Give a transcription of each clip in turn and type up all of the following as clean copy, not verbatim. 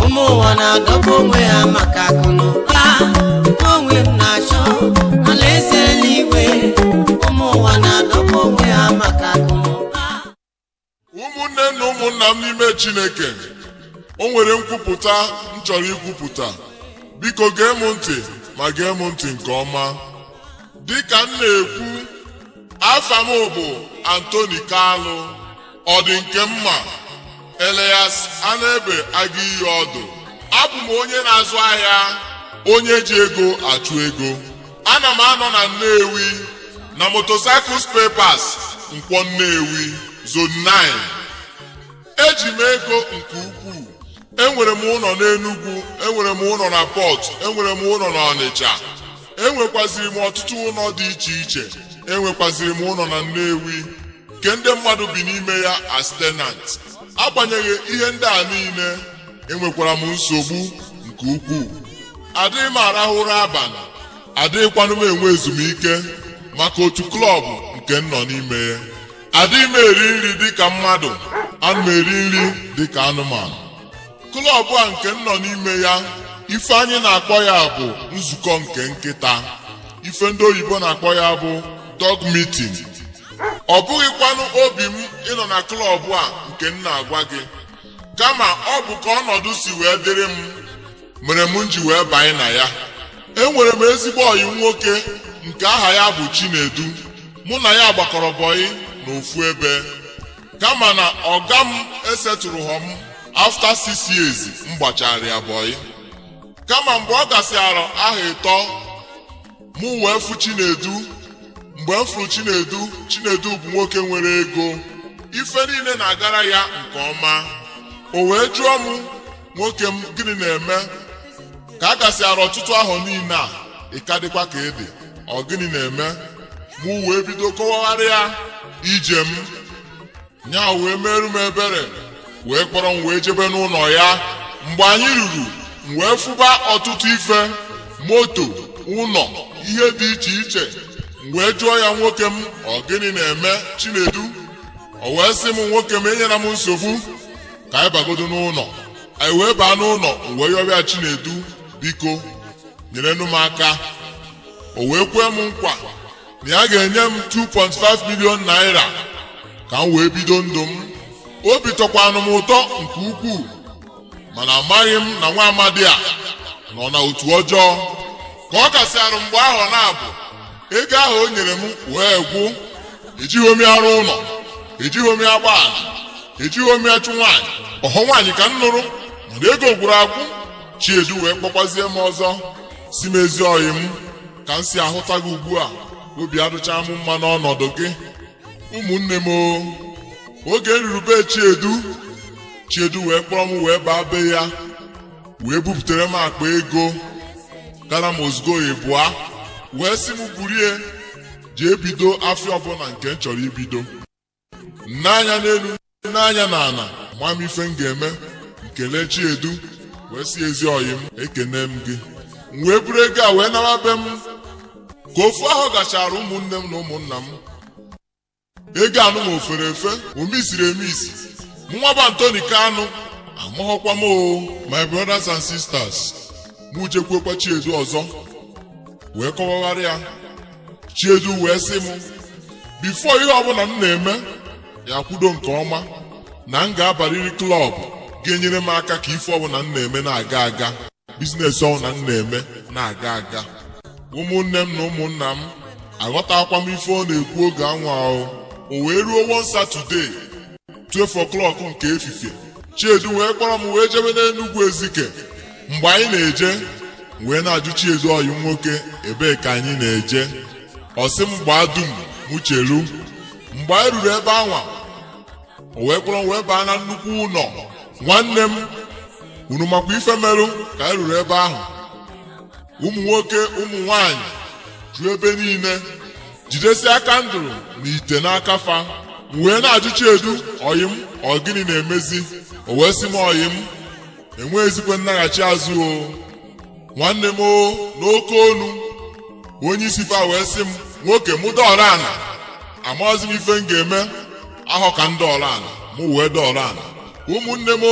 Ụmụ ụwa na-adọgbu onwe ha maka akụ na ụba. Onwe m na-achọ alaeze eluigwe. Ụmụ ụwa na-adọgbu onwe ha maka akụ na ụba. Ụmụnne na ụmụnna m n'ime Chineke, o nwere nkwupụta m chọrọ ikwupụta. Biko gee m ntị, ma gee m ntị nke ọma. Dịka m na-ekwu, afa m bụ Anthony Kalu. Ọ dị nke mma Elias Anebe aga iyi ọdụ. Abụ m onye na-azụ ahịa, onye ji ego achụ ego. Ana m anọ na Nnewi na Motorcycle Spare Parts, Nkwọ Nnewi, Zone 9. Eji m ego nke ukwuu. Enwere m ụlọ n'Enugu, enwere m ụlọ na Port, enwere m ụlọ na Ọnịcha, enwekwaziri m ọtụtụ ụlọ dị iche iche. Enwekwaziri m ụlọ na Nnewi nke ndị mmadụ bi n'ime ya as tenant. Agbanyeghị ihe ndị a niile, enwekwara m nsogbu nke ukwuu. Adịghị m arahụ ụra abalị, adịghịkwanụ m enwe ezumike maka otu club nke m nọ n'ime ya. Adịghị m eri nri dịka mmadụ, ana m eri nri dịka anụmanụ. Club a nke m nọ n'ime ya, ife anyị na-akpọ ya bụ nzukọ nke nkịta. Ife ndị oyibo na-akpọ ya bụ dog meeting. Ọ bụghịkwanụ obi m ịnọ na club a nke m na-agwa gị, kama ọ bụ ka ọnọdụ si wee dịrị m mere m ji wee banye na ya. Enwere m ezigbo ọyị nwoke nke aha ya bụ Chinedu. Mụ na ya gbakọrọ bọyị n'ofu ebe, kama na ọga m esetụrụ họ m after 6 years m gbachara ya bọyị. Kama mgbe ọ gasịara aha 3, mụ wee fụ Chinedu. Mgbe m fụrụ Chinedu, Chinedu bụ nwoke nwere ego, ife niile na-agara ya nke ọma. O wee jụọ m, "Nwoke m, gịnị na-eme ka a gasịara ọtụtụ ahọ niile a, ị ka dịkwa ka ị dị? Ọ gịnị na-eme?" Mụ wee bido kọwagharịa ije m. Nya wee merụ m ebere, wee kpọrọ m wee jebe n'ụlọ ya. Mgbe anyị ruru, m wee fụba ọtụtụ ife, moto, ụlọ, ihe dị iche iche. M wee jụọ ya, "Nwoke m, ọ gịnị na-eme, Chinedu?" O wee sị m, "Nwoke m, enyela m nsogbu, ka anyị bagodo n'ụlọ." Anyị wee baa n'ụlọ. M wee yọbịa, "Chinedu, biko nyerenụ m aka." O wee kwee m nkwa na ya ga-enye m 2.5 million naira ka m wee bido ndụ m. Obi tọkwanụ m ụtọ nke ukwuu, mana amaghị m na nwa amadi a nọ na otu ọjọọ. Ka ọ kasịarụ mgbe ahụ na-abụ, ego ahụ o nyere m wee gwụ. Ejighị m ya arụ ụlọ, ejighị m ya agba ala, ejighị m ya chụ nwaanyị ọhọ nwaanyị ka m nụrụ, mana ego gwụrụ agwụ. Chiedu wee kpọkwazie m ọzọ, si m, "Ezi ọyị m, ka m si ahụta gị ugbu a, obi adụcha m mma n'ọnọdụ gị." Ụmụnne m o, oge m ruru be Chiedu, Chiedu wee kpọrọ m wee baa be ya, wee buputere m akpa ego gara m ozugbo ịbụa, wee sị m burie jee bido afịa ọbụla nke m chọrọ ibido. N'anya n'elu, n'anya n'ala, ma m ife m ga-eme. Nkele Chiedu wee sị, "Ezi ọyị m, ekene m gị." M wee buru ego a wee nawa be m. Ka ofu ahụ gachara, ụmụnne m na ụmụnna m, ego anụ ma ofere efe omisiri emisi. Mụnwa bụ Anthony Kanu amaghọkwa m o. My brothers and sisters, mụ jekwuekwa Chiedu ọzọ wee kọwagharị ya. Chiedu wee sị m, before ihe ọbụla m na-eme, ya kwudo nke ọma na m ga-abarịrị club ga-enyere m aka ka ife ọbụla m na-eme na-aga aga, business ọbụla m na-eme na-aga aga. Ụmụnne m na ụmụnna m, aghọtakwa m ife ọ na-ekwu oge anwa ahụ. O wee ruo one Saturday, 12 o'clock nke efifie, Chiedu wee kpọrọ m wee jebe n'Enugwu Ezike. Mgbe anyị na-eje, wee na-ajụ Chiedu, "Ọyị nwoke, ebee ka anyị na-eje?" Ọ sị m gbaa dum mụ chelu. Mgbe anyị ruru ebe anwa, o wee kpọrọ m wee baa na nnukwu ụlọ. Nwanne m, unu makwa ife merụ ka anyị ruru ebe ahụ? Ụmụ nwoke, ụmụ nwanyị ju ebe niile, jidesi aka ndụrụ na ite n'aka fa. M wee na-ajụ Chiedu, "Ọyị m, ọ gịnị na-emezi?" O wee sị m, "Ọyị m, Enweghịzikwe nnaghachi azụ o, nwanne m o. N'oke onu, onye isi fa wee sị m, "Nwoke, mụ dọọrọ ana." Amaghịzi m ife m ga-eme ahọ ka m dọọrọ ana. Mụ wee dọọrọ ana, ụmụnne m.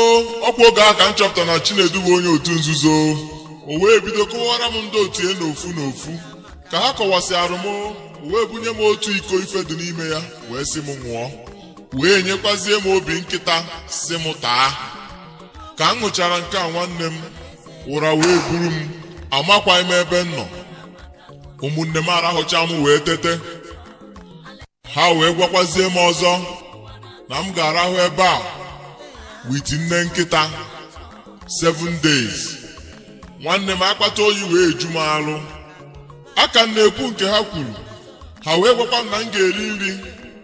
Ọkwa oge ahụ ka m chọpụtara na Chinedu bụ onye otu nzuzo. O wee bido kọwara m ndị otu ya n'ofu n'ofu. Ka ha kọwasịarụ m, o wee bunye m otu iko ife dị n'ime ya, wee sị m ṅụọ, wee nyekwazie m obi nkịta, si m taa. Ka m ṅụchara nke a, nwanne m, ụra wee buru m. Amakwaghị m ebe m nọ. Ụmụnne m, arahụcha m wee tete. Ha wee gwakwazie m ọzọ na m ga-arahụ ebe a with nne nkịta 7 days. Nwanne m, akpata oyi wee ju m alụ. Aka m na-ekwu nke ha kwuru, ha wee gwakwa m na m ga-eri nri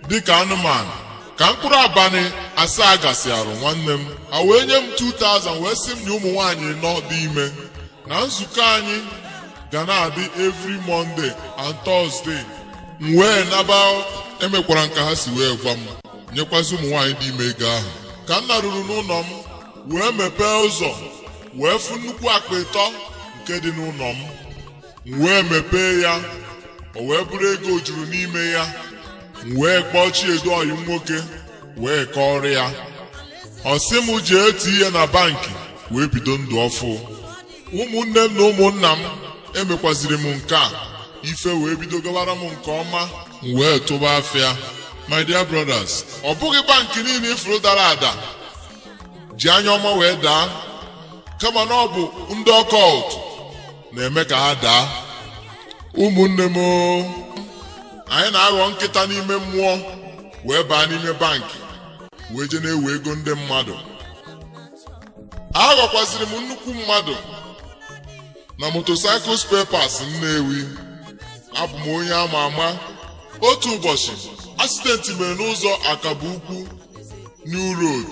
dịka anụmanụ ka mkpụrụ abalị 7 gasịarụ. Nwanne m, ha wee nye m 2000, wee sị m na ụmụ nwaanyị nọ dị ime na nzukọ anyị ga na-adị every Monday and Thursday. M wee naba. Emekwara nka ha si wee gwa m, nyekwazi ụmụ nwaanyị dị ime ego ahụ. Ka m naruru n'ụlọ m, wee mepee ụzọ, wee fụ nnukwu akpa ịtọ nke dị n'ụlọ m. M wee mepee ya, o wee bụrụ ego juru n'ime ya. M wee kpọọ Chiedu, ọyị m nwoke, wee kọọrọ ya. Ọ sị m jee tinye na bankị wee bido ndụ ọfụ. Ụmụnne m na ụmụnna m, emekwaziri m nke a, ife wee bido gawara m nke ọma. M wee tụba afịa. My dear brothers, ọ bụghị bankị niile ifuru dara ada ji anya ọma wee daa, kama na ọ bụ ndị occult na-eme ka ha daa. Ụmụnne m, anyị na-aghọ nkịta n'ime mmụọ wee baa n'ime bankị, wee jee na-ewe ego ndị mmadụ. Aghọkwaziri m nnukwu mmadụ na motorcycle spare parts Nnewi. Abụ m onye ama ama. Otu ụbọchị, accident mere n'ụzọ Akaba Ukwu New Road.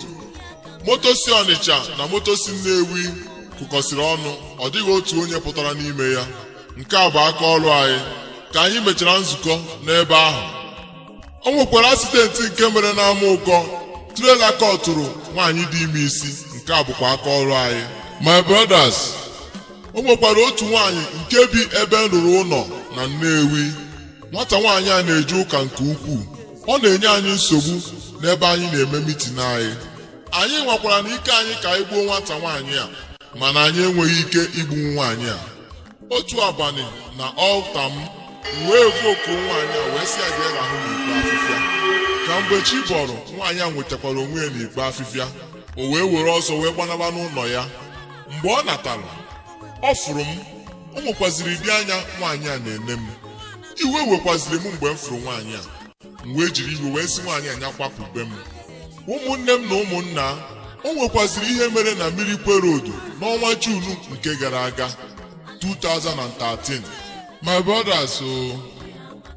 Moto si Ọnịcha na moto si Nnewi kụkọsịrị ọnụ. Ọ dịghị otu onye pụtara n'ime ya. Nke a bụ aka ọrụ anyị. Ka anyị mechara nzukọ n'ebe ahụ, o nwekwara accident nke mere n'ama ụkọ. Trailer kọtụrụ nwaanyị dị ime isi. Nke a bụkwa aka ọrụ anyị. My brothers, o nwekwara otu nwaanyị nke bi ebe m rụrụ ụlọ na Nnewi. Nwata nwaanyị a na-eje ụka nke ukwuu. Ọ na-enye anyị nsogbu n'ebe anyị na-eme meeting anyị. Anyị nwekwara na ike anyị ka anyị gbuo nwata nwaanyị a, mana anyị enweghị ike igbu nwaanyị a. Otu abalị na altar, m wee vokuo nwaanyị a, wee sị ya jee rahụ n'ikpe afịfịa. Ka mgbe chi bọrọ, nwaanyị a nwetakwara onwe ya n'ikpe afịfịa. O wee were ọsọ wee gbanaba n'ụlọ ya. Mgbe ọ natara, ọ fụrụ m. O nwekwaziri dị anya nwaanyị a na-ene m. Iwe wekwaziri m mgbe m fụrụ nwaanyị a. M wee jiri iwe wee sị nwaanyị a nya kwapụ be m. Ụmụnne m na ụmụnna, o nwekwaziri ihe mere na Mirikwe Road n'ọnwa June nke gara aga, 2013. My brothers,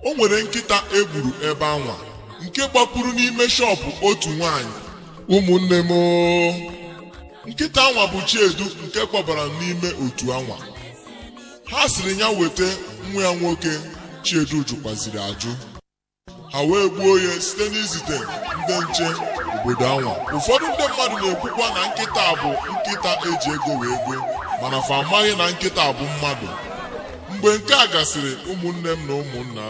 o nwere nkịta egburu ebe anwa nke gbapụrụ n'ime shop otu nwaanyị. Ụmụnne m, nkịta anwa bụ Chiedu nke kpọbara n'ime otu anwa. Ha sịrị ya weta nwa ya nwoke. Chiedu jụkwaziri ajụ. Ha wee gbuo ya site n'izite ndị nche obodo anwa. Ụfọdụ ndị mmadụ na-ekwukwa na nkịta bụ nkịta eji ego wee go, mana fa amaghị na nkịta bụ mmadụ. Mgbe nke a gasịrị, ụmụnne m na ụmụnna,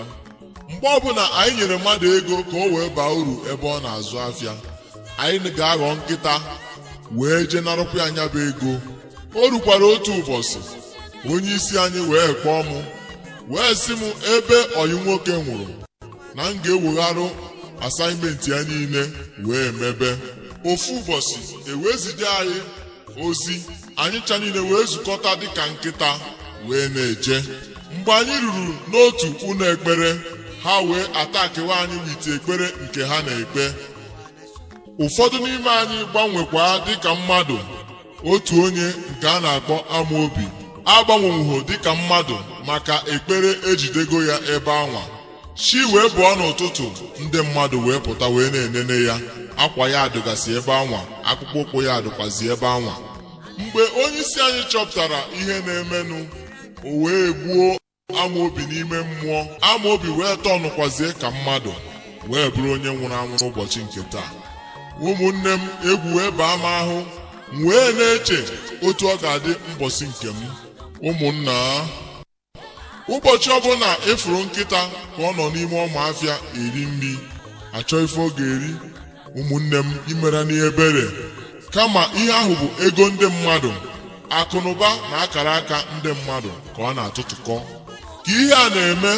mgbe ọbụla anyị nyere mmadụ ego ka o wee baa uru ebe ọ na-azụ afịa, anyị ga-aghọ nkịta wee jee narụkwa ya nya bụ ego. O rukwara otu ụbọchị, onye isi anyị wee kpọọ m, wee sị m ebe ọyị nwoke nwụrụ na m ga-ewegharụ assignment ya niile wee mebe. Ofu ụbọchị, ewezide anyị ozi, anyị ncha niile wee zukọta dịka nkịta wee na-eje. Mgbe anyị ruru n'otu ụlọ ekpere, ha wee atakiwa anyị with ekpere nke ha na-ekpe. Ụfọdụ n'ime anyị gbanwekwa dịka mmadụ. Otu onye nke a na-akpọ Amaobi agbanwenwuho dịka mmadụ maka ekpere ejidego ya ebe anwa. Chi wee bụọ n'ụtụtụ, ndị mmadụ wee pụta wee na-enene ya. Akwa ya dụgasị ebe anwa, akpụkpọ ụkwụ ya dụkwazi ebe anwa. Mgbe onye isi anyị chọpụtara ihe na-emenụ, o wee gbuo Amaobi n'ime mmụọ. Amaobi wee tọnụkwazie ka mmadụ, wee bụrụ onye nwụrụ anwụ n'ụbọchị nke taa. Ụmụnne m, egwu wee baa m ahụ. M wee na-eche otu ọ ga-adị mbọsị nke m. Ụmụnna, ụbọchị ọbụla ịfụrụ nkịta ka ọ nọ n'ime ọma afịa eri nri, achọ ife ọ ga-eri, ụmụnne m, imere n'ihe ebere. Kama ihe ahụ bụ ego ndị mmadụ, akụnụba na akara aka ndị mmadụ ka ọ na-atụtụkọ. Ka ihe a na-eme,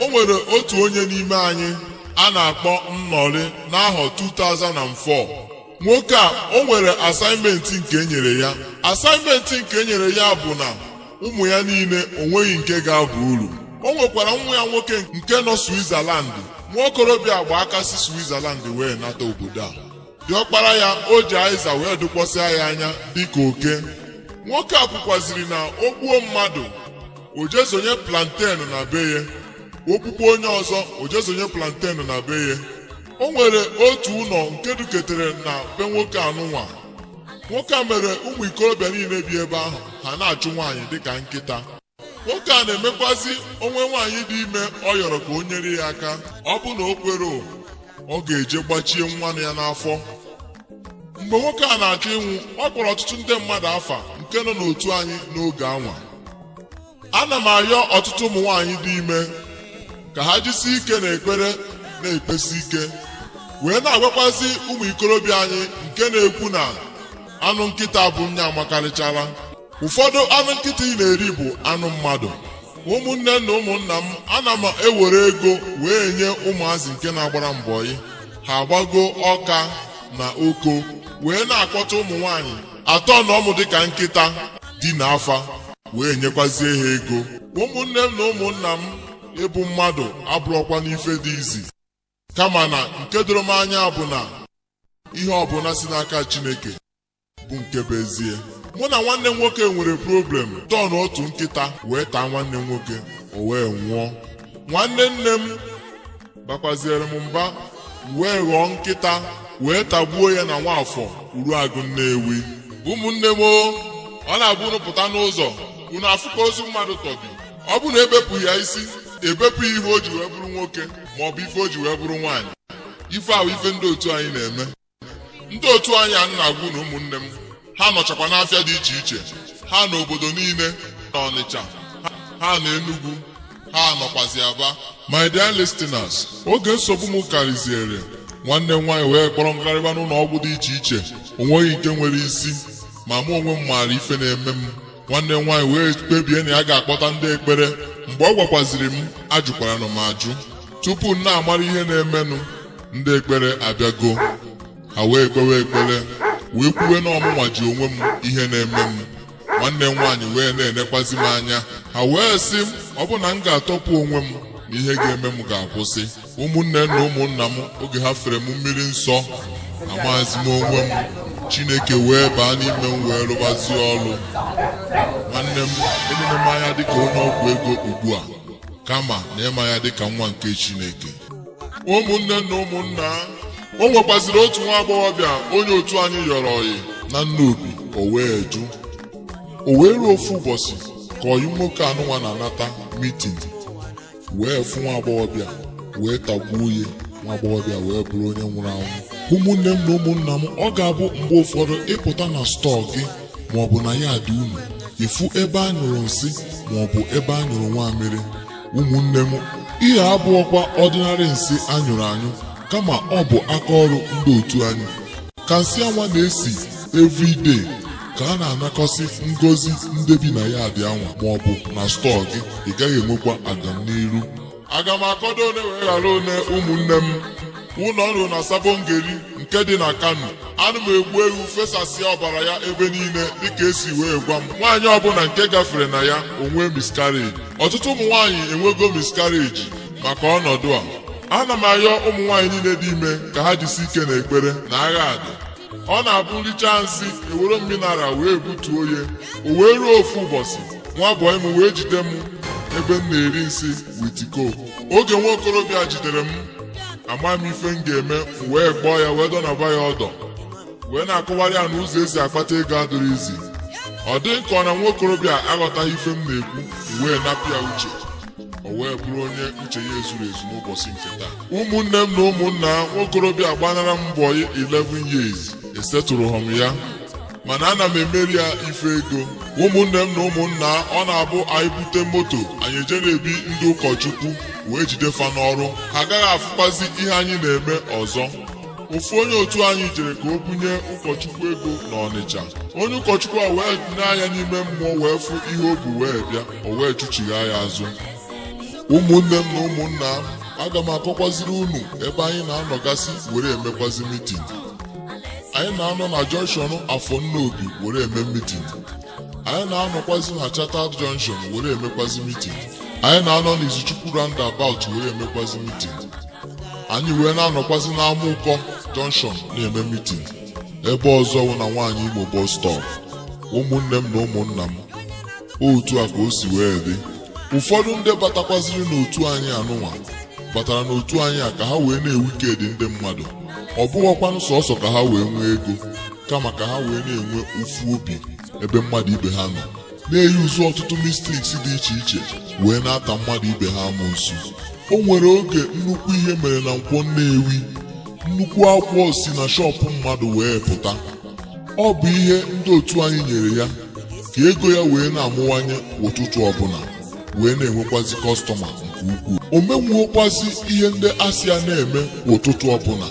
o nwere otu onye n'ime anyị a na-akpọ Nnọrị n'ahọ 2004. Nwoke a, o nwere assignment nke e nyere ya. Assignment nke e nyere ya bụ na ụmụ ya niile onweghị nke ga-aba uru. O nwekwara nwa ya nwoke nke nọ Switzerland. Nwa okorobịa agba aka si Switzerland wee nata obodo a. Diọkpara ya o ji aịza wee dụkwasịa ya anya dịka oke. Nwoke a kwukwaziri na o gbuo mmadụ, o jezonye plantain na be ya. Ogbukwu onye ọzọ, o jezonye plantain na be ya. O nwere otu ụlọ nke duketere na be nwoke anụnwa. Nwoke a mere ụmụ ikorobịa niile bi ebe ahụ ha na-achụ nwaanyị dịka nkịta. Nwoke a na-emekwazi onwe nwaanyị dị ime ọ yọrọ ka o nyere ya aka. Ọ bụ na o kwere, ọ ga-eje gbachie nwa ya n'afọ. Mgbe nwoke a na-achọ ịnwụ, ọ kpọrọ ọtụtụ ndị mmadụ afa nke nọ n'otu anyị n'oge anwa. Ana m ayọ ọtụtụ ụmụ nwaanyị dị ime ka ha jisie ike n'ekpere, na-ekpesi ike, wee na-agwakwazị ụmụ ikorobịa anyị nke na-ekwu na anụ nkịta bụ nya amakarịchara. Ụfọdụ anụ nkịta ị na-eri bụ anụ mmadụ. Ụmụnne na ụmụnna m, ana m ewere ego wee nye ụmụazị nke na-agbara mbọyị. Ha agbago ọka na oko wee na-akpọta ụmụ nwaanyị atọ na ọmụ dịka nkịta di na afa wee nyekwazie ha ego. Ụmụnne m na ụmụnna m, ịbụ mmadụ abụrụkwa n'ife dị izi, kama na nke doro m anya bụ na ihe ọbụla si n'aka Chineke bụ nke bụ ezie. Mụ na nwanne m nwoke nwere problem. Tọn otu nkịta wee taa nwanne m nwoke, o wee nwụọ. Nwanne nne m bakwaziere m mba, wee ghọọ nkịta wee tagbuo ya na Nwaafọ Uruagụ Nnewi. Ụmụnne m, ọ na-abụ unu pụta n'ụzọ, unu afụka ozu mmadụ tọbi. Ọ bụ na ebepụghị ya isi, ebepụghị ihe o ji wee bụrụ nwoke ma ọ bụ ife o ji wee bụrụ nwaanyị. Ife ahụ ife ndị otu anyị na-eme. Ndị otu anyị a na-agwụ na ụmụnne m, ha nọchakwa n'afịa dị iche iche, ha n'obodo niile, na Ọnịcha, ha na Enugu, ha nọkwazi Aba. My dear listeners, oge nsogbu m karịziere, nwanne m nwaanyị wee kpọrọ ngagharịba n'ụlọ ọgwụ dị iche iche. O nweghị nke nwere isi, ma mụ onwe m maara ife na-eme m. Nwanne m nwaanyị wee kpebie na ya ga-akpọta ndị ekpere. Mgbe ọ gwakwaziri m, ajụkwara m ajụ. Tupu m na-amara ihe na-emenụ, ndị ekpere abịago. Ha wee kpewe ekpere, wee kwuwe na ọmụnwa ji onwe m ihe na-eme m. Nwanne m nwaanyị wee na-enekwazi m anya. Ha wee sị m, ọ bụ na m ga-atọpụ onwe m na ihe ga-eme m ga-akwụsị. Ụmụnne na ụmụnna m, oge ha fere m mmiri nsọ, amaghịzi m onwe m. Chineke wee baa n'ime m wee rụbazie ọrụ. Nwanne m, elele m anya dịka onye ọgwụ ego ugbu a, kama na ịma ya dịka nwa nke Chineke. Ụmụnne na ụmụnna, o nwekwaziri otu nwa agbọghọbịa onye otu anyị yọrọ ọyị na Nnobi, o wee jụ. O wee ruo ofu ụbọchị ka ọyị nwoke anụnwa na-anata meeting, wee fụ nwa agbọghọbịa wee tagbuo ya. Nwa agbọghọbịa wee bụrụ onye nwụrụ anwụ. Ụmụnne m na ụmụnna m, ọ ga-abụ mgbe ụfọdụ ịpụta na store gị maọbụ na ya dị unu, ịfụ ebe a nyụrụ nsị maọbụ ebe a nyụrụ nwamịrị. Ụmụnne m, ihe abụọkwa ordinary nsị anyụrụ anyụ, kama ọ bụ aka ọrụ ndị otu anyị. Ka nsị anwa na-esi everyday ka a na-anakọsị ngozi ndị bi na ya dị anwa maọbụ na store gị, ị gaghị enwekwa agamniru. Aga m akọdo one wee ghara one. Ụmụnne m, ụlọ ọrụ na Sabongeri nke dị na Kano, ana m egbu ewu fesasịa ọbara ya ebe niile dịka esi wee gwa m. Nwaanyị ọbụla nke gafere na ya onwe miscarriage. Ọtụtụ ụmụ nwaanyị enwego miscarriage maka ọnọdụ a. Ana m ayọ ụmụ nwaanyị niile dị ime ka ha jisi ike n'ekpere na agha adị. Ọ na-abụ nricha nsị, ewere mineral wee butuo ya. O wee ruo ofu ụbọchị, nwa bọyị m wee jide m ebe m na-eri nsị with coke. Oge nwa okorobịa jidere m, ama m ife m ga-eme. M wee kpọọ ya, wee dọnaba ya ọdọ, wee na-akọwara ya na ụzọ esi akpata ego adịrị izi. Ọ dị ka ọ na nwa okorobịa aghọtaghị ife m na-ekwu. M wee napụ ya uche, o wee bụrụ onye uche ya ezuru ezu n'ụbọchị nke taa. Ụmụnne m na ụmụnna, nwa okorobịa gbanara m mbọ 11 years, esetụrụ m ya. Mana ana m emeri ya ife ego. Ụmụnne m na ụmụnna, ọ na-abụ anyị bute moto, anyị eje na-ebi ndị ụkọchukwu wee jide fa n'ọrụ. Ha agaghị afụkwazi ihe anyị na-eme ọzọ. Ofu onye otu anyị jere ka o bunye ụkọchukwu ego n'Ọnịcha. Onye ụkọchukwu a wee n'anya n'ime mmụọ wee fụ ihe o bu wee bịa, o wee chụchigha ya azụ. Ụmụnne m na ụmụnna m, aga m akọkwaziri unu ebe anyị na-anọgasị were emekwazi meeting. Anyị na-anọ na junction Afọ Nnobi were eme meeting. Anyị na-anọkwazi na Chartered Junction were emekwazi meeting. Anyị na-anọ n'Izuchukwu roundabout were emekwazi meeting. Anyị wee na-anọkwazi n'Ama Ụkọ junction na-eme meeting. Ebe ọzọ wụ na Nwaanyị Imo bus stop. Ụmụnne m na ụmụnna m, otu a ka o si wee dị. Ụfọdụ ndị batakwaziri n'otu anyị anụnwa batara n'otu anyị a ka ha wee na-ewikedi ndị mmadụ. Ọ bụghọkwanụ sọsọ ka ha wee nwee ego, kama ka ha wee na-enwe ụfụ obi ebe mmadụ ibe ha nọ, na-eyi ụzụ ọtụtụ mistakes dị iche iche wee na-ata mmadụ ibe ha amoosu. O nwere oge nnukwu ihe mere na Nkwọ Nnewi. Nnukwu agwọ si na shop mmadụ wee pụta. Ọ bụ ihe ndị otu anyị nyere ya ka ego ya wee na-amụwanye ụtụtụ ọbụla, wee na-enwekwazi customer nke ukwuu. O menwuokwazi ihe ndị asị ya na-eme ụtụtụ ọbụla.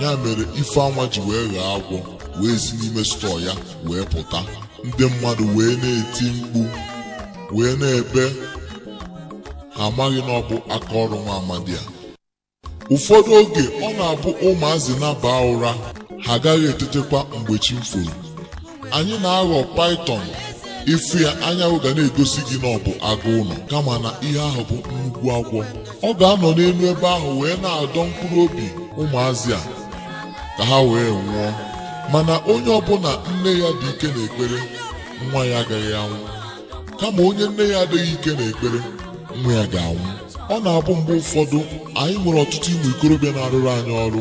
Ya mere ife anwa ji wee ghọọ agwọ wee si n'ime store ya wee pụta. Ndị mmadụ wee na-eti mkpu wee na-ebe, ha amaghị na ọ bụ aka ọrụ nwa amadi a. Ụfọdụ oge ọ na-abụ ụmụazị na-aba ụra, ha agaghị etetekwa mgbe chi foro. Anyị na-aghọ python, ifu ya anyanwụ ga na-egosi gị na ọ bụ agụ ụlọ, kama na ihe ahụ bụ nnukwu agwọ. Ọ ga-anọ n'elu ebe ahụ wee na-adọ mkpụrụ obi ụmụazị a ka ha wee nwụọ. Mana onye ọbụla nne ya dị ike n'ekpere, nwa ya agaghị anwụ. Kama onye nne ya adịghị ike n'ekpere, nwa ya ga-anwụ. Ọ na-abụ mgbe ụfọdụ anyị nwere ọtụtụ ụmụ ikorobịa na-arụrụ anyị ọrụ.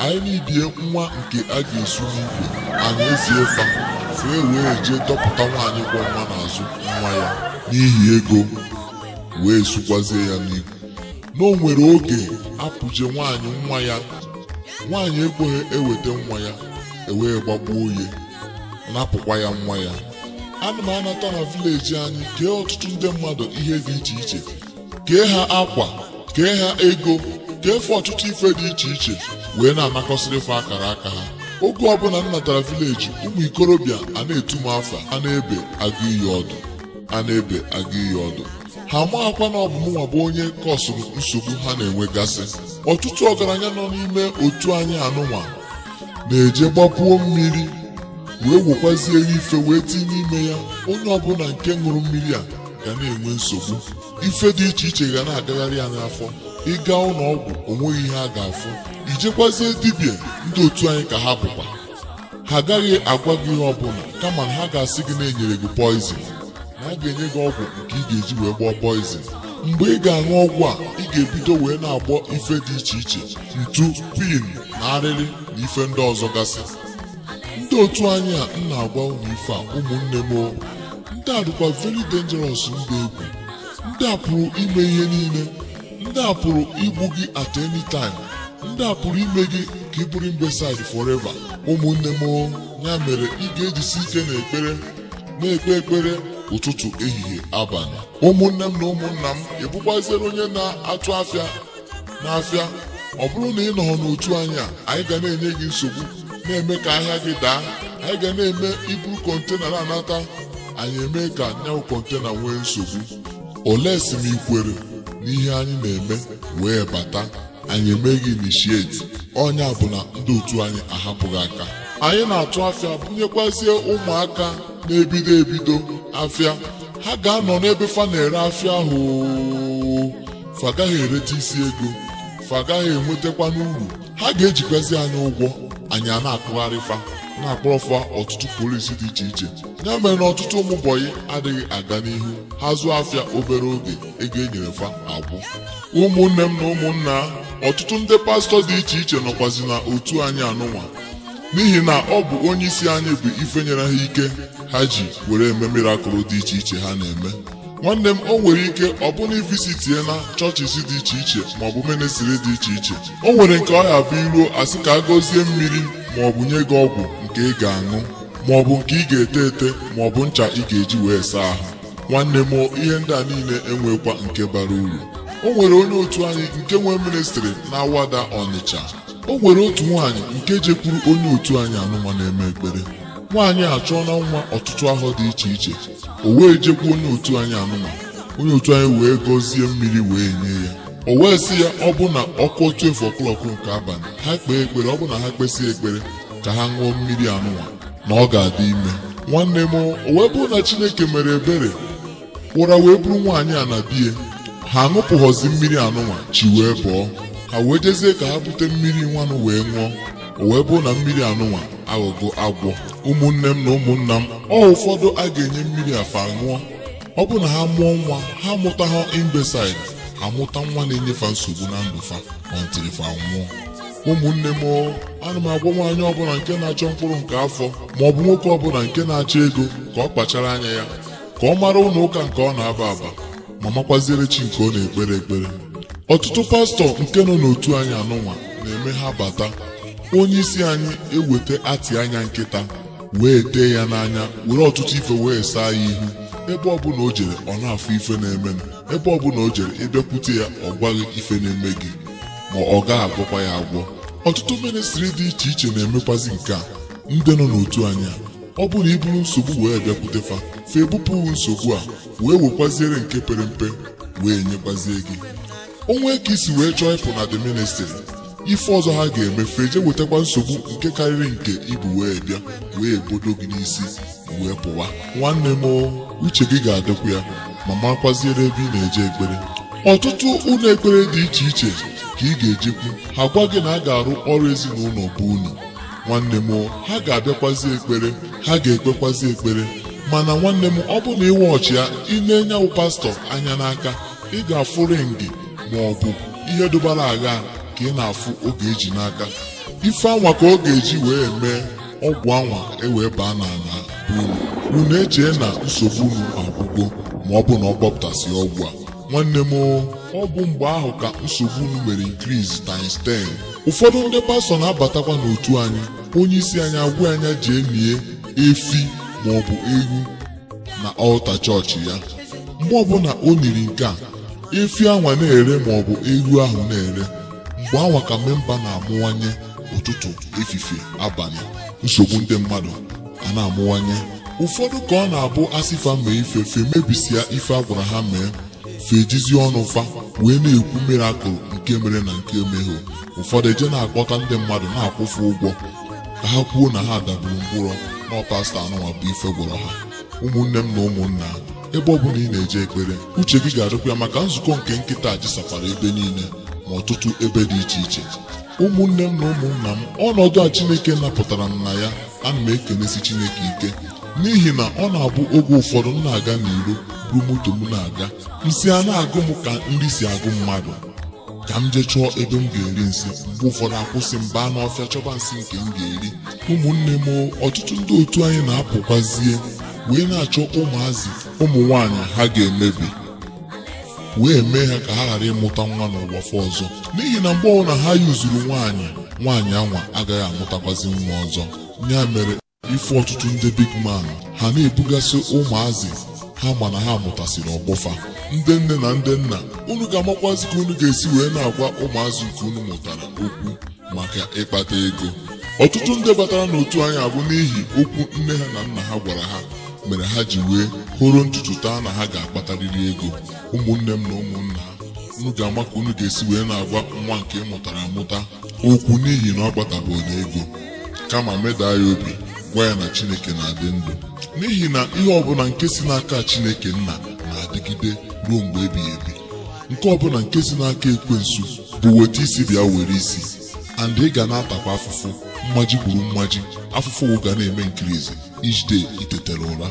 Anyị n'ibie nwa nke a ga-esu n'igwe, anyị ezie fa fee wee jee dọpụta nwaanyị kwọ nwa n'azụ nwa ya n'ihi ego, wee sukwazie ya n'igwe. Na o nwere oge apụje nwaanyị nwa ya, nwaanyị ekweghị eweta nwa ya, ewee gbagbuo ya, napụkwa ya nwa ya. Ana m anata na village anyị kee ọtụtụ ndị mmadụ ihe dị iche iche, kee ha akwa, kee ha ego, kee fe ọtụtụ ife dị iche iche, wee na-anakọsịrị fe akara aka ha. Oge ọbụla m natara village, ụmụ ikorobịa a na-etu m afa, a na-ebe agụ iyi ọdụ, a na-ebe agụ iyi ọdụ. Ha amaghakwa na ọ bụ mụnwa bụ onye kọsụrụ nsogbu ha na-enwegasị. Ọtụtụ ọgaranya nọ n'ime otu anyị anụnwa na-eje gbapuo mmiri wee wekwazie ife wee tinye n'ime ya. Onye ọbụla nke ṅụrụ mmiri a ga na-enwe nsogbu. Ife dị iche iche ga na-agagharị ya n'afọ. Ịga ụlọ ọgwụ, onweghị ihe a ga-afụ. Ijekwazie dibịa ndị otu anyị ka ha bụkwa, ha agaghị agwa gị ihe ọbụla, kama na ha ga-asị gị na enyere gị poison, na a ga-enye gị ọgwụ nke ị ga-eji wee gbọọ poison. Mgbe ị ga-aṅụ ọgwụ a, ị ga-ebido wee na-agbọ ife dị iche iche, ntu, pin na arịrị na ife ndị ọzọ gasị. Ndị otu anyị a m na-agwa unu ife a, ụmụnne m o, ndị a dịkwa very dangerous, ndị egwu. Ndị a pụrụ ime ihe niile. Ndị a pụrụ igbu gị at any time. Ndị a pụrụ ime gị ka ị bụrụ imbecile forever. Ụmụnne m o, ya mere ị ga-ejisi ike n'ekpere, na-ekpe ekpere ụtụtụ, ehihie, abalị. Ụmụnne m na ụmụnna m, ị bụkwaziere onye na-atụ afịa n'afịa, ọ bụrụ na ị nọrọ n'otu anyị a, anyị ga na-enye gị nsogbu, na-eme ka ahịa gị daa. Anyị ga na-eme iburu container na-anata, anyị eme ka nyawu container nwee nsogbu. Olee si m ikwere n'ihe anyị na-eme wee bata, anyị emeghị initiate. Ọnya bụ na ndị otu anyị ahapụghị aka. Anyị na-atụ afịa bunyekwazie ụmụaka na-ebido ebido afịa. Ha ga-anọ n'ebe fa na-ere afịa ahụ, fa agaghị erete isi ego, fa agaghị enwetakwa n'uru. Ha ga-ejikwazi anyị ụgwọ, anyị a na-akụgharị fa, na-akpọrọfa ọtụtụ polisi dị iche iche. Ya mere na ọtụtụ ụmụ boy adịghị aga n'ihu. Ha zụọ afịa obere oge, ego enyere fa agwụ. Ụmụnne m na ụmụnna, ọtụtụ ndị pastọ dị iche iche nọkwazi na otu anyị anụnwa, n'ihi na ọ bụ onye isi anyị bụ ife nyere ha ike ha ji were eme miracle dị iche iche ha na-eme. Nwanne m, o nwere ike ọ bụ na ivisitie na churches dị iche iche maọbụ ministry dị iche iche, o nwere nke ọ ya bụ iruo asị ka a gọzie mmiri maọbụ nye gị ọgwụ nke ị ga-aṅụ. Maọbụ nke ị ga-ete ete, maọbụ ncha ị ga-eji wee saa ahụ. Nwanne m, ihe ndị a niile enwekwa nke bara uru. O nwere onye otu anyị nke nwee ministry na Awada, Ọnịcha. O nwere otu nwaanyị nke jekwuru onye otu anyị anụnwa na-eme ekpere. Nwaanyị a chọọ na nwa ọtụtụ ahọ dị iche iche. O wee jekwu onye otu anyị anụnwa. Onye otu anyị wee gọzie mmiri wee nye ya. O wee sị ya, ọ bụ na ọkụ 12 o'clock nke abalị, ha kpee ekpere, ọ bụ na ha kpesị ekpere ka ha ṅụọ mmiri anụnwa, na ọ ga-adị ime. Nwanne m, o wee bụrụ na Chineke mere ebere, ụra wee buru nwaanyị a na di ya. Ha aṅụpụghọzi mmiri anụnwa. Chi wee bọọ, ha wee jezie ka ha bute mmiri nwanụ wee ṅụọ. O wee bụrụ na mmiri anụnwa aghọgo agwọ. Ụmụnne m na ụmụnna m, ọ ụfọdụ a ga-enye mmiri afa ṅụọ, ọ bụ na ha mụọ nwa, ha mụta ha imbecile, ha mụta nwa na-enyefa nsogbu na ndụ fa until fa nwụọ. Ụmụnne m, ana m agwa nwaanyị ọbụla nke na-achọ mkpụrụ nke afọ, ma ọ bụ nwoke ọbụla nke na-achọ ego, ka ọ kpachara anya ya, ka ọ mara ụlọ ụka nke ọ na-aba aba, ma makwaziere chi nke ọ na-ekpere ekpere. Ọtụtụ pastọ nke nọ n'otu anyị anụnwa na-eme ha bata, onye isi anyị eweta atị anya nkịta wee tee ya n'anya, were ọtụtụ ife wee saa ya ihu. Ebe ọbụla o jere, ọ na-afụ ife na-emenụ. Ebe ọbụla o jere, ịbịakwute ya, ọ gwaghị ife na-eme gị, ma ọ gaghị agwọkwa ya agwọ. Ọtụtụ ministry dị iche iche na-emekwazi nke a. Ndị nọ n'otu anyị a, ọ bụrụ na iburu nsogbu wee bịakwute fa, fa ebupụghị nsogbu a wee wekwaziere nke pere mpe wee nyekwazie gị. Onwe ka isi wee chọọ ịpụ na the ministry, ife ọzọ ha ga-eme, fe je wetakwa nsogbu nke karịrị nke ibu wee bịa, wee bodo gị n'isi wee pụwa. Nwanne m, uche gị ga-adịkwa ya, ma makwaziere ebe ị na-eje ekpere. Ọtụtụ ụlọ ekpere dị iche iche ka ị ga-ejekwu, ha gwa gị na a ga-arụ ọrụ ezinụlọ bụ unu. Nwanne m, ha ga-abịakwazi ekpere, ha ga-ekpekwazi ekpere, mana nwanne m, ọ bụ na ịwa ọchị ya, ị na-enyewu pastọ anya n'aka, ị ga-afụ ring ma ọ bụ ihe dụbara agha ka ị na-afụ oge eji n'aka. Ife anwa ka ọ ga-eji wee mee ọgwụ anwa ewee baa n'ala bụ unu. Unu echee na nsogbu unu agwụgo, ma ọ bụ na ọ gbọpụtasị ọgwụ a. Nwanne m, ọ bụ mgbe ahụ ka nsogbu unu mere increase times 10. Ụfọdụ ndị pastọ na-abatakwa n'otu anyị, onye isi anyị agwa anya jee nie efi ma ọ bụ ewu na altar chọọchị ya. Mgbe ọbụla o niri nke a, efi anwa na-ere ma ọ bụ ewu ahụ na-ere, mgbe anwa ka member na-amụwanye. Ụtụtụ, efifie, abalị, nsogbu ndị mmadụ a na-amụwanye. Ụfọdụ ka ọ na-abụ asịfa mee ife, fe mebisia ife a gwara ha mee, fe ejizi ọnụ fa wee na-ekwu miracle nke mere na nke emeghị. Ụfọdụ eje na-akpọta ndị mmadụ na-akwụfe ụgwọ ka ha kwuo na ha dagburu mkpụrụ na pastọ anụnwa bụ ife gwọrọ ha. Ụmụnne m na ụmụnna, ebe ọbụla ị na-eje ekpere, uche gị ga-adịkwa ya, maka nzukọ nke nkịta jisakwara ebe niile ma ọtụtụ ebe dị iche iche. Ụmụnne m na ụmụnna m, ọnọdụ a Chineke napụtara m na ya, ana m ekenesi Chineke ike, n'ihi na ọ na-abụ oge ụfọdụ m na-aga n'iro, buru moto m na-aga, nsị a na-agụ m ka nri si agụ mmadụ, ka m jee chọọ ebe m ga-eri nsị. Mgbe ụfọdụ akwụsị m baa n'ọfịa chọba nsị nke m ga-eri. Ụmụnne m, ọtụtụ ndị otu anyị na-apụkwazie wee na-achọ ụmụazị ụmụ nwaanyị ha ga-emebi, wee mee ha ka ha ghara ịmụta nwa n'ụwa fọ ọzọ, n'ihi na mgbe ọbụla ha yuzuru nwaanyị, nwaanyị anwa agaghị amụtakwazi nwa ọzọ. Ya mere ife ọtụtụ ndị big man ha na-ebugasị ụmụazị ha, ma na ha mụtasịrị ọgbọfa. Ndị nne na ndị nna, unu ga-amakwazi ka unu ga-esi wee na-agwa ụmụazị nke unu mụtara okwu maka ịkpata ego. Ọtụtụ ndị batara n'otu anyị abụ n'ihi okwu nne ha na nna ha gwara ha mere ha ji wee hụrụ ntutu taa na ha ga-akpatarịrị ego. Ụmụnne m na ụmụnna ha, unu ga-ama ka unu ga-esi wee na-agwa nwa nke ị mụtara amụta okwu, n'ihi na ọ kpatabụrụ na ego, kama medaa ya obi, gwa ya na Chineke na-adị ndụ, n'ihi na ihe ọbụla nke si n'aka Chineke nna na-adịgide ruo mgbe ebighị ebi. Nke ọbụla nke si n'aka ekwensu bụ weta isi bịa were isi, and ị ga na-atakwa afụfụ mmaji kwuru mmaji. Afụfụ ga na-eme increase each day itetere ụra.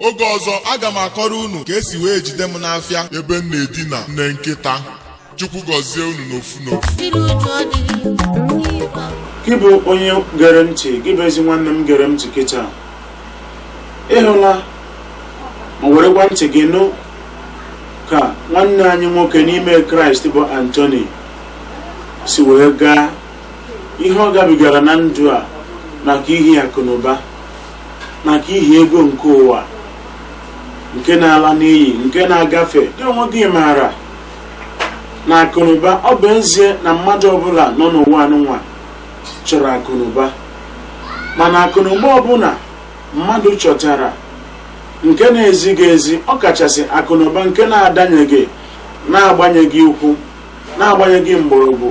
Oge ọzọ, aga m akọrọ unu ka esi wee jide m n'afịa ebe m na-edina nne nkịta. Chukwu gọzie unu n'ofu n'ofu. Iru uju adịghị. Gị bụ onye gere ntị, gị bụ ezi nwanne m gere ntị kịta, ịhụla ma werekwa ntị gị nụ ka nwanne anyị nwoke n'ime Kraịst bụ Anthony si wee gaa ihe ọ gabigara na ndụ a maka ihi akụ na ụba. Maka ihi ego nke ụwa nke na-ala n'iyi, nke na-agafe. Gị onwe gị maara na akụnụba, ọ bụ ezie na mmadụ ọbụla nọ n'ụwa anụnwa chọrọ akụnụba, mana akụnụba ọbụla mmadụ chọtara nke na-ezighị ezi, ọ kachasị akụnụba nke na-adanyeghị, na-agbanyeghị ụkwụ, na-agbanyeghị mgbọrọgwụ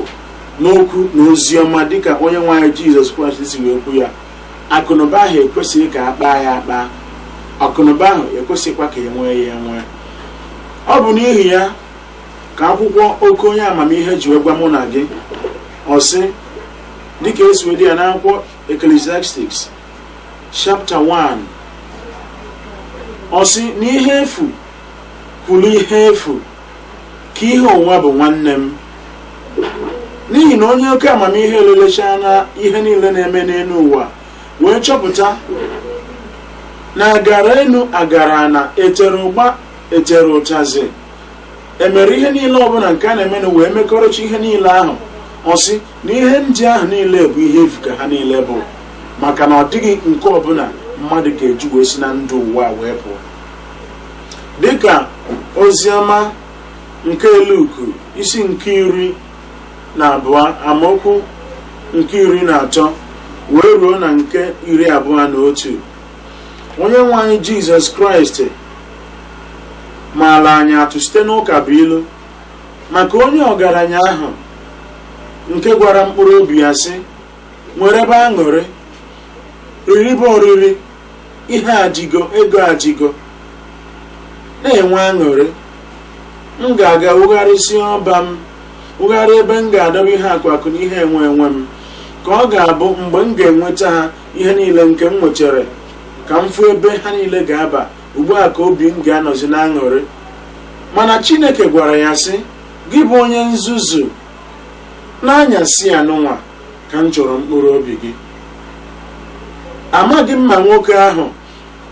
n'okwu na ozi ọma dịka Onye nwe anyị Jizọs Kraịst si wee kwu ya, akụnụba ahụ ekwesịghị ka a kpaa ya akpa. Akụnụba ahụ ekwesịghịkwa ka e nwee ya enwe. Ọ bụ n'ihi ya ka akwụkwọ oke onye amamihe ji wee gwa mụ na gị, ọ sị, dịka esi wee dị ya n'akwụkwọ Ecclesiastes chapter 1, ọ sị na ihe efu kwuru ihe efu ka ihe ụwa bụ, nwanne m, n'ihi na onye oke amamihe elelechaa na ihe niile na-eme n'elu ụwa wee chọpụta na agara enu agara na etere ụgba, etere ụtazi, emere ihe niile ọbụla nke a na-eme na wee mekọrịcha ihe niile ahụ, ọ sị na ihe ndị ahụ niile bụ ihe efu ka ha niile bụ, maka na ọ dịghị nke ọbụla mmadụ ga-eji wee si na ndụ ụwa wee pụọ. Dịka oziọma nke Luku isi nke 12, amaokwu nke 13 wee ruo na nke 21, Onye nwe anyị Jizọs Kraịst maala anyị atụ site n'ụka bụ ilu maka onye ọgaranya ahụ nke gwara mkpụrụ obi ya sị, "Nwere ebe aṅụrị, riribe oriri, ihe ajigo, ego ajigo, na-enwe aṅụrị. M ga-aga wugharịsị ọba m, wugharị ebe m ga-adọba ihe akụ akụ na ihe enwe enwe m, ka ọ ga-abụ mgbe m ga-enweta ha, ihe niile nke m nwetara, ka m fụ ebe ha niile ga-aba. Ugbu a ka obi m ga-anọzi n'aṅụrị." Mana Chineke gwara ya sị, "Gị bụ onye nzuzu, n'anyasị anụnwa ka m chọrọ mkpụrụ obi gị." Amaghị m ma nwoke ahụ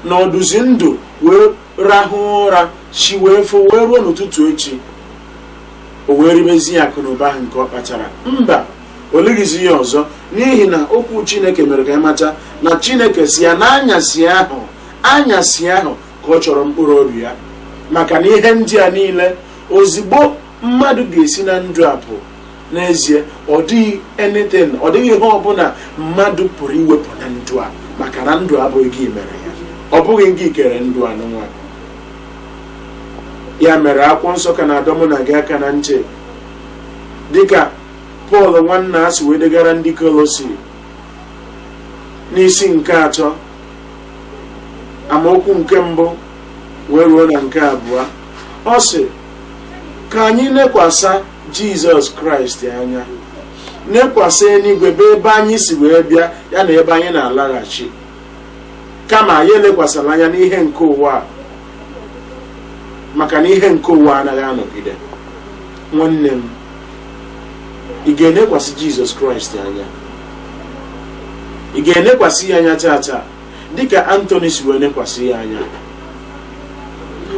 na ọdụzi ndụ wee rahụ ụra chi wee fo wee ruo n'ụtụtụ echi, o wee ribezi akụ na ụba ahụ nke ọ kpatara. Mba, o lighịzi ya ọzọ, n'ihi na okwu Chineke mere ka ịmata na Chineke si ya n'anyasị ahụ, anyasị ahụ ka ọ chọrọ mkpụrụ obi ya. Maka na ihe ndị a niile, ozigbo mmadụ ga-esi na ndụ apụ, n'ezie ọ dịghị anything, ọ dịghị ihe ọbụla mmadụ pụrụ iwepụ na ndụ a, maka na ndụ abụghị gị mere ya, ọ bụghị gị kere ndụ anụnwa. Ya mere akwụkwọ nsọ ka na-adọ mụ na gị aka na ntị, dịka Pọl nwanna a si wee degara ndị Kolosi n'isi nke 3, amaokwu nke 1 wee ruo na nke 2, ọ sị ka anyị nekwasa Jizọs Kraịst anya, nekwasa eluigwe bụ ebe anyị si wee bịa, ya na ebe anyị na-alaghachi, kama anyị elekwasara anya n'ihe nke ụwa a, maka na ihe nke ụwa anaghị anọgide. Nwanne m, ị ga-enekwasị Jizọs Kraịst anya? Ị ga-enekwasị ya anya tata dịka Anthony si wee nekwasị ya anya?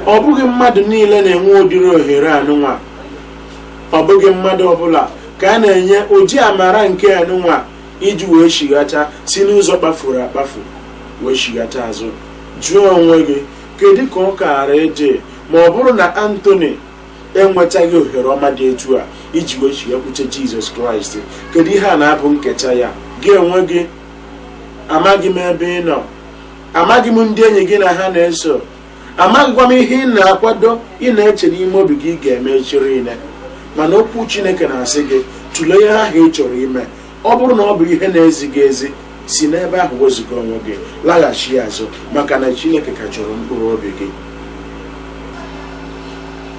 Ọ bụghị mmadụ niile na-enwe ụdịrị ohere anụnwa. Ọ bụghị mmadụ ọbụla ka a na-enye ụdị amara nke anụnwa iji wee shighata si n'ụzọ kpafuru akpafu wee shighata azụ. Jụọ onwe gị, kedu ka ọ kaara ịdị ma ọ bụrụ na Anthony enwetaghị ohere ọma dị etu a iji wee chighakwute Jizọs Kraịst? Kedu ihe a na-abụ nketa ya? Gị onwe gị, amaghị m ebe ị nọ, amaghị m ndị enyi gị na ha na-eso, amaghịkwa m ihe ị na-akwado, ị na-eche n'ime obi gị ị ga-eme echiri ine, mana okwu Chineke na-asị gị tụlee ihe ahụ ị chọrọ ime. Ọ bụrụ na ọ bụ ihe na-ezighị ezi, si n'ebe ahụ wezụga onwe gị, laghachi azụ, maka na Chineke ka chọrọ mkpụrụ obi gị.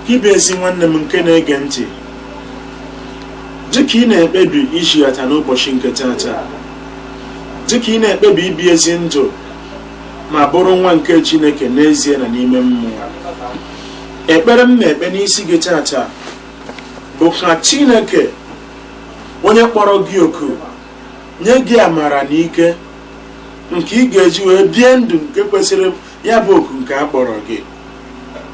Gị bụ ezi nwanne m nke na-ege ntị, dịka ị na-ekpebi ichighata n'ụbọchị nke tata, dịka ị na-ekpebi ibi ezi ndụ ma bụrụ nwa nke Chineke n'ezie na n'ime mmụọ, ekpere m na-ekpe n'isi gị tata bụ ka Chineke onye kpọrọ gị oku nye gị amara na ike nke ị ga-eji wee bie ndụ nke kwesịrị ya bụ oku nke a kpọrọ gị,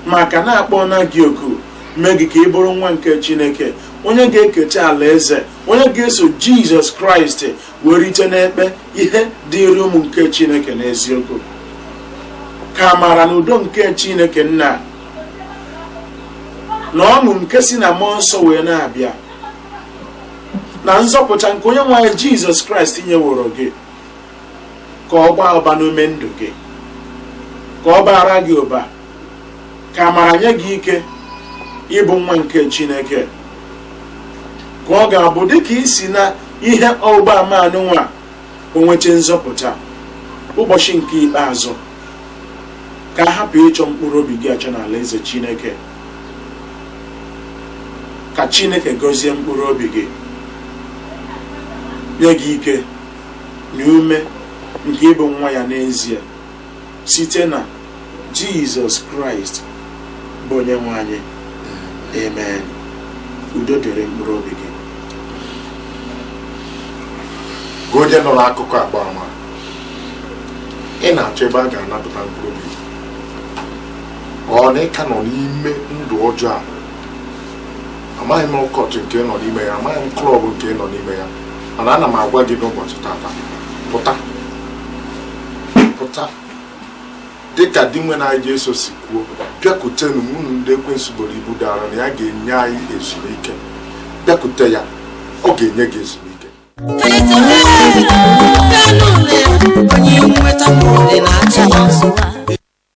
maka na akpọna gị oku mee gị ka ị bụrụ nwa nke Chineke, onye ga-eketa alaeze, onye ga-eso Jizọs Kraịst wee rite n'ekpe ihe dịrị ụmụ nke Chineke n'eziokwu. Ka amara na udo nke Chineke Nna na ọṅụ nke si na Mmụọ Nsọ wee na-abịa, na nzọpụta nke Onye nwe anyị Jizọs Kraịst nyeworo gị, ka ọ gbaa ụba n'ume ndụ gị, ka ọ bara gị ụba, ka amara nye gị ike ịbụ nwa nke Chineke, ka ọ ga-abụ dịka isi na ihe ọgbụgba ama anụnwa o nweta nzọpụta ụbọchị nke ikpeazụ, ka a hapụ ịchọ mkpụrụ obi gị achọ n'ala eze Chineke. Ka Chineke gọzie mkpụrụ obi gị, nye gị ike na ume nke ịbụ nwa ya n'ezie, site na Jizọs Kraịst bụ Onye nwe anyị. Amen. Udo dịrị mkpụrụ obi gị. Gị onye nọ n'akụkụ agba ama, ị na-achọ ebe a ga-anapụta mkpụrụ obi gị, ọ na ị ka nọ n'ime ndụ ọjọọ a? Amaghị m cult nke nọ n'ime ya, amaghị m club nke nọ n'ime ya, mana ana m agwa gị n'ụbọchị tata, pụta, pụta. Dịka di nwe na anyị Jesu si kwuo, bịakwutenụ m unu ndị ekwensu boro ibu dara, na ya ga-enye anyị ezumike. Bịakwute ya, ọ ga-enye gị ezumike. Onye nweta m dị na-achị.